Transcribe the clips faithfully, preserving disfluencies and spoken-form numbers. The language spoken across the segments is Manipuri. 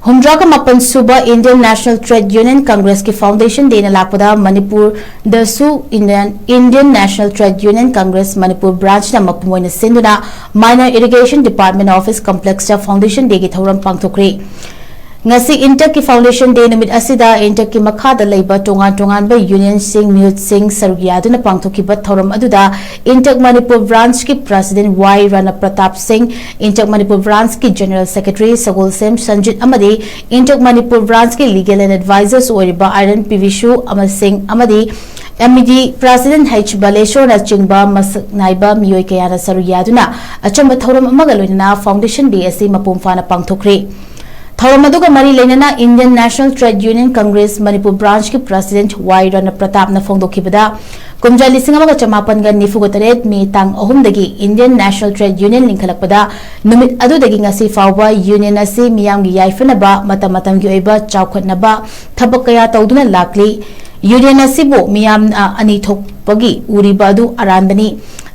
ꯍꯨꯝꯗ꯭ꯔꯥꯒ ꯃꯥꯄꯟ ꯁꯨꯕ Indian National Trade Union Congress ꯀꯤ Foundation Day ꯅ ꯂꯥꯛꯄꯗ ꯃꯅꯤꯄꯨꯔꯗꯁꯨ Indian, Indian National Trade Union Congress Manipur branch ꯅ ꯃꯄꯨꯡ ꯑꯣꯏꯅ ꯁꯤꯟꯗꯨꯅ Minor Irrigation Department Office Complex ꯇ Foundation Day ꯒꯤ ꯊꯧꯔꯝ ꯄꯥꯡꯊꯣꯛꯈ꯭ꯔꯦ꯫ ꯉꯁꯤ INTEC ꯀꯤ Foundation Day ꯅꯨꯃꯤꯠ ꯑꯁꯤꯗ INTEC ꯀꯤ ꯃꯈꯥꯗ ꯂꯩꯕ ꯇꯣꯉꯥꯟ ꯇꯣꯉꯥꯟꯕ union ꯁꯤꯡ, ꯃꯤꯍꯨꯠꯁꯤꯡ ꯁꯔꯨꯛ ꯌꯥꯗꯨꯅ ꯄꯥꯡꯊꯣꯛꯈꯤꯕ ꯊꯧꯔꯝ ꯑꯗꯨꯗ INTEC ꯃꯅꯤꯄꯨꯔ branch ꯀꯤ President ꯋꯥꯏ ꯔꯥꯅꯥ ꯄ꯭ꯔꯇꯥꯞ ꯁꯤꯡ, INTEC ꯃꯅꯤꯄꯨꯔ branch ꯀꯤ General Secretary ꯁꯒꯣꯜꯁꯦꯝ ꯁꯟꯖꯤꯠ ꯑꯃꯗꯤ INTEC ꯃꯅꯤꯄꯨꯔ branch ꯀꯤ Legal and Advisors ꯑꯣꯏꯔꯤꯕ ꯑꯥꯏꯔꯟ ꯄꯤ ꯕꯤꯁꯨ ꯑꯃꯁꯤꯡ ꯑꯃꯗꯤ MED President ꯍꯩꯆ ꯕꯥꯂꯦꯁꯣꯔꯅꯆꯤꯡꯕ ꯃꯁꯛ ꯅꯥꯏꯕ ꯃꯤꯑꯣꯏ ꯀꯌꯥꯅ ꯁꯔꯨꯛ ꯌꯥꯗꯨꯅ ꯑꯆꯝꯕ ꯊꯧꯔꯝ ꯑꯃꯒ ꯂꯣꯏꯅꯅ Foundation Day ꯑꯁꯤ ꯃꯄꯨꯡ ꯐꯥꯅ ꯄꯥꯡꯊꯣꯛꯈ꯭ꯔꯦ꯫ ꯊꯧꯔꯝ ꯑꯗꯨꯒ ꯃꯔꯤ ꯂꯩꯅꯅ Indian National Trade Union Congress Manipur branch ꯀꯤ President ꯋꯥꯏ ꯔꯥꯅꯥ ꯄ꯭ꯔꯇꯥꯞꯅ ꯐꯣꯡꯗꯣꯛꯈꯤꯕꯗ, ꯀꯨꯝꯖꯥ ꯂꯤꯁꯤꯡ ꯑꯃꯒ ꯆꯃꯥꯄꯟꯒ ꯅꯤꯐꯨꯒ ꯇꯔꯦꯠ ꯃꯦ ꯇꯥꯡ ꯑꯍꯨꯝꯗꯒꯤ Indian National Trade Union ꯂꯤꯡꯈꯠꯂꯛꯄꯗ ꯅꯨꯃꯤꯠ ꯑꯗꯨꯗꯒꯤ ꯉꯁꯤ ꯐꯥꯎꯕ union ꯑꯁꯤ ꯃꯤꯌꯥꯝꯒꯤ ꯌꯥꯏꯐꯅꯕ, ꯃꯇꯝ ꯃꯇꯝꯒꯤ ꯑꯣꯏꯕ ꯆꯥꯎꯈꯠꯅꯕ ꯊꯕꯛ ꯀꯌꯥ ꯇꯧꯗꯨꯅ ꯂꯥꯛꯂꯤ꯫ Union ꯑꯁꯤꯕꯨ ꯃꯤꯌꯥꯝꯅ ꯑꯅꯤ ꯊꯣꯛꯄꯒꯤ ꯎꯔꯤꯕ ꯑꯗꯨ ꯑꯔꯥꯟꯕꯅꯤ꯫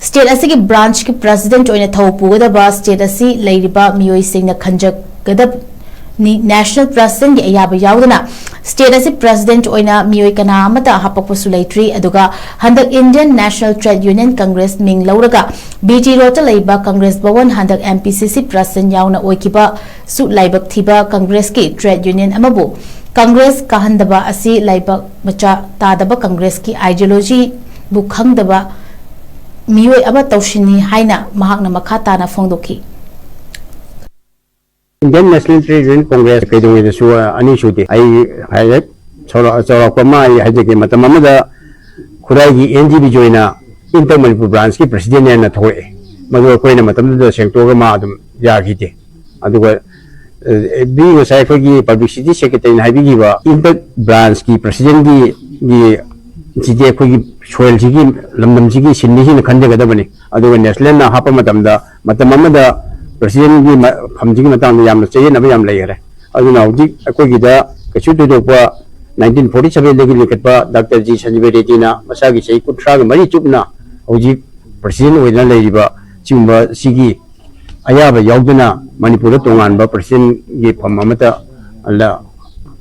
State ꯑꯁꯤꯒꯤ branch ꯀꯤ President ꯑꯣꯏꯅ ꯊꯧ ꯄꯨꯒꯗꯕ state ꯑꯁꯤ ꯂꯩꯔꯤꯕ ꯃꯤꯑꯣꯏꯁꯤꯡꯅ ꯈꯟꯖꯒꯗꯕꯅꯤ꯫ National President ꯀꯤ ꯑꯌꯥꯕ ꯌꯥꯎꯗꯅ state ꯑꯁꯤ President ꯑꯣꯏꯅ ꯃꯤꯑꯣꯏ ꯀꯅꯥ ꯑꯃꯠꯇ ꯍꯥꯄꯛꯄꯁꯨ ꯂꯩꯇ꯭ꯔꯤ꯫ ꯑꯗꯨꯒ ꯍꯟꯗꯛ Indian National Trade Union Congress ꯃꯤꯡ ꯂꯧꯔꯒ BT Road ꯇ ꯂꯩꯕ Congress ꯚꯋꯟ ꯍꯟꯗꯛ MPCC President ꯌꯥꯎꯅ ꯑꯣꯏꯈꯤꯕꯁꯨ ꯂꯥꯏꯕꯛ ꯊꯤꯕ Congress ꯀꯤ trade union ꯑꯃꯕꯨ Congress ꯀꯥꯍꯟꯗꯕ ꯑꯁꯤ ꯂꯥꯏꯕꯛ ꯃꯆꯥ ꯇꯥꯗꯕ Congress ꯀꯤ ideology ꯕꯨ ꯈꯪꯗꯕ ꯃꯤꯑꯣꯏ ꯑꯃ ꯇꯧꯁꯤꯟꯅꯤ ꯍꯥꯏꯅ ꯃꯍꯥꯛꯅ ꯃꯈꯥ ꯇꯥꯅ ꯐꯣꯡꯗꯣꯛꯈꯤ꯫ Indian National Trade Union Congress ꯀꯩꯗꯧꯉꯩꯗꯁꯨ ꯑꯅꯤ ꯁꯨꯗꯦ꯫ ꯑꯩ ꯍꯥꯏꯔꯦ, ꯆꯥꯎꯔꯥꯛ-, ꯆꯥꯎꯔꯥꯛꯄ ꯑꯃ ꯑꯩ ꯍꯥꯏꯖꯒꯦ꯫ ꯃꯇꯝ ꯑꯃꯗ ꯈꯨꯔꯥꯏꯒꯤ ꯑꯦꯟ ꯖꯤ ꯕꯤꯖꯣꯏꯅ INTEC ꯃꯅꯤꯄꯨꯔ branch ꯀꯤ President ꯅꯦꯅ ꯊꯣꯛꯂꯛꯑꯦ꯫ ꯃꯗꯨ ꯑꯩꯈꯣꯏꯅ ꯃꯇꯝꯗꯨꯗ ꯁꯦꯡꯇꯣꯛꯑꯒ ꯃꯥ ꯑꯗꯨꯝ ꯌꯥꯈꯤꯗꯦ꯫ ꯑꯗꯨꯒ, ꯑꯦ, ꯕꯤ ꯉꯁꯥꯏ ꯑꯩꯈꯣꯏꯒꯤ Publicity Secretary ꯅ ꯍꯥꯏꯕꯤꯈꯤꯕ INTEC branch ꯀꯤ President ꯒꯤ, ꯒꯤ ꯁꯤꯗꯤ ꯑꯩꯈꯣꯏꯒꯤ soil ꯁꯤꯒꯤ, ꯂꯝꯗꯝꯁꯤꯒꯤ ꯁꯤꯟꯃꯤꯁꯤꯡꯅ ꯈꯟꯖꯒꯗꯕꯅꯤ꯫ ꯑꯗꯨꯒ National ꯅ ꯍꯥꯞꯄ ꯃꯇꯝꯗ, ꯃꯇꯝ ꯑꯃꯗ President ꯒꯤ ꯃ-, ꯐꯝꯁꯤꯒꯤ ꯃꯇꯥꯡꯗ ꯌꯥꯝꯅ ꯆꯌꯦꯠꯅꯕ ꯌꯥꯝ ꯂꯩꯈꯔꯦ꯫ ꯑꯗꯨꯅ ꯍꯧꯖꯤꯛ ꯑꯩꯈꯣꯏꯒꯤꯗ ꯀꯩꯁꯨ ꯊꯣꯏꯗꯣꯛꯄ nineteen forty seven ꯗꯒꯤ ꯂꯤꯡꯈꯠꯄ ꯗꯥꯛꯇꯔ ꯖꯤ ꯁꯟꯖꯤꯕ ꯔꯦꯗꯗꯤꯅ ꯃꯁꯥꯒꯤ ꯆꯍꯤ ꯀꯨꯟꯊ꯭ꯔꯥꯒ ꯃꯔꯤ ꯆꯨꯞꯅ ꯍꯧꯖꯤꯛ President ꯑꯣꯏꯗꯨꯅ ꯂꯩꯔꯤꯕ ꯁꯤꯒꯨꯝꯕ ꯁꯤꯒꯤ ꯑꯌꯥꯕ ꯌꯥꯎꯗꯅ ꯃꯅꯤꯄꯨꯔꯗ ꯇꯣꯉꯥꯟꯕ President ꯒꯤ ꯐꯝ ꯑꯃꯠꯇ ꯑꯗ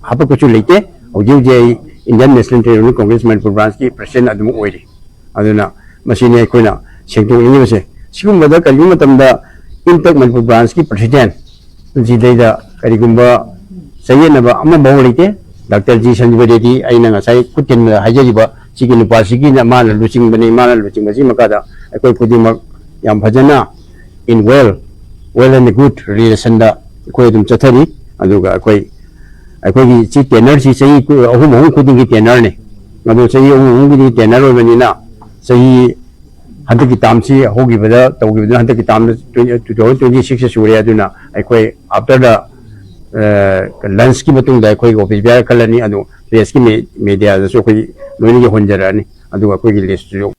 ꯍꯥꯄꯛꯄꯁꯨ ꯂꯩꯇꯦ꯫ ꯍꯧꯖꯤꯛ ꯍꯧꯖꯤꯛ ꯑꯩ Indian National Trade Union Congress Manipur Branchꯀꯤ president ꯑꯗꯨꯃꯛ ꯑꯣꯏꯔꯤ꯫ ꯑꯗꯨꯅ ꯃꯁꯤꯅꯤ ꯑꯩꯈꯣꯏꯅ ꯁꯦꯡꯗꯣꯛꯅꯤꯡꯉꯤꯕꯁꯦ꯫ ꯁꯤꯒꯨꯝꯕꯗ ꯀꯔꯤꯒꯨꯝꯕ ꯃꯇꯝꯗ INTACH Manipur Branchꯀꯤ president ꯁꯤꯗꯩꯗ ꯀꯔꯤꯒꯨꯝꯕ ꯆꯌꯦꯠꯅꯕ ꯑꯃꯐꯥꯎ ꯂꯩꯇꯦ꯫ ꯗꯥꯛꯇꯔ ꯖꯤ ꯁꯟꯖꯤꯕ ꯔꯦꯗꯤ, ꯑꯩꯅ ꯉꯁꯥꯏ ꯈꯨꯠ ꯊꯤꯟꯕꯗ ꯍꯥꯏꯖꯔꯤꯕ ꯁꯤꯒꯤ ꯅꯨꯄꯥꯁꯤꯒꯤꯅ ꯃꯥꯅ ꯂꯨꯆꯤꯡꯕꯅꯤ꯫ ꯃꯥꯅ ꯂꯨꯆꯤꯡꯕꯁꯤ ꯃꯈꯥꯗ ꯑꯩꯈꯣꯏ ꯈꯨꯗꯤꯡꯃꯛ ꯌꯥꯝ ꯐꯖꯅ in well, well and good relationꯗ ꯑꯩꯈꯣꯏ ꯑꯗꯨꯝ ꯆꯠꯊꯔꯤ꯫ ꯑꯗꯨꯒ ꯑꯩꯈꯣꯏ, ꯑꯩꯈꯣꯏꯒꯤ ꯁꯤ tenureꯁꯤ ꯆꯍꯤ ꯀꯨ-, ꯑꯍꯨꯝ ꯑꯍꯨꯝ ꯈꯨꯗꯤꯡꯒꯤ tenureꯅꯤ꯫ ꯑꯗꯣ ꯆꯍꯤ ꯑꯍꯨꯝ ꯑꯍꯨꯝꯒꯤꯗꯤ tenure ꯑꯣꯏꯕꯅꯤꯅ ꯆꯍꯤ ꯍꯟꯗꯛꯀꯤ termꯁꯤ ꯍꯧꯈꯤꯕꯗ ꯇꯧꯈꯤꯕꯗꯨꯅ ꯍꯟꯗꯛꯀꯤ termꯗ twenty, two thousand twenty sixꯁꯦ ꯁꯨꯔꯦ꯫ ꯑꯗꯨꯅ ꯑꯩꯈꯣꯏ after the, ꯑ, lunchꯀꯤ ꯃꯇꯨꯡꯗ ꯑꯩꯈꯣꯏ office bearer ꯈꯜꯂꯅꯤ꯫ ꯑꯗꯨ pressꯀꯤ me-, mediaꯗꯁꯨ ꯑꯩꯈꯣꯏ ꯂꯣꯏꯅ ꯌꯧꯍꯟꯖꯔꯛꯑꯅꯤ꯫ ꯑꯗꯨꯒ ꯑꯩꯈꯣꯏꯒꯤ listꯁꯨ